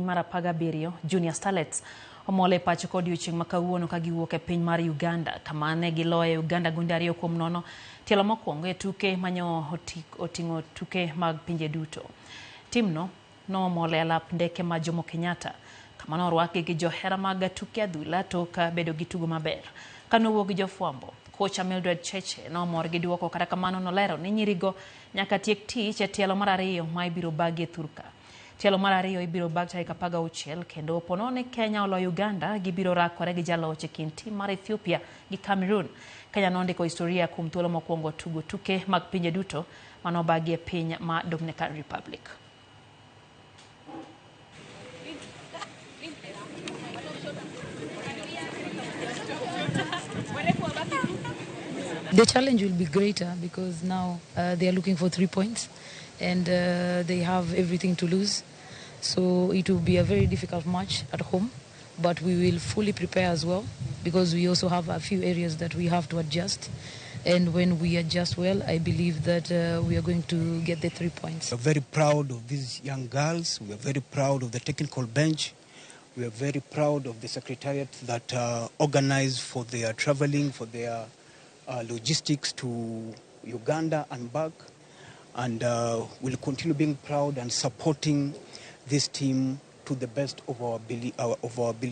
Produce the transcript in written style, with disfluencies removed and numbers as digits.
Mar 17 Junior Starlets omol e pacho ka odiochieng' ma kawuono ka giwuok e piny mar Uganda kama ne giloye Uganda gonde 2-0 tielo mokwongo e tuke manyo oting'o tuke mag pinje duto. Timno noomol e alap ndeke ma Jomo Kenyatta kama norwakgi gi johera mag tuke adhula tok bedo gi tugo maber. Kanowuok gi jofwambo, kocha Mildred Cheche nomor gi duoko, kata kamano nolero ni nyirigo nyaka tiek tich e tielo mar ariyo ma ibiro bagi e thurka. Tielo mar ariyo ibiro bag tarik 16 kendo pono ni Kenya oloyo Uganda, gibiro rakore gi jaloch e kind tim mar Ethiopia gi Cameroon. Kenya nondiko historia kuom thuolo mokwongo tugo tuke mag pinje duto manobagi e piny ma Dominican Republic. The challenge will be greater because now they are looking for 3 points and they have everything to lose. So it will be a very difficult match at home, but we will fully prepare as well because we also have a few areas that we have to adjust. And when we adjust well, I believe that we are going to get the 3 points. We are very proud of these young girls. We are very proud of the technical bench. We are very proud of the secretariat that organized for their traveling, for their logistics to Uganda and back, and we'll continue being proud and supporting this team to the best of our ability.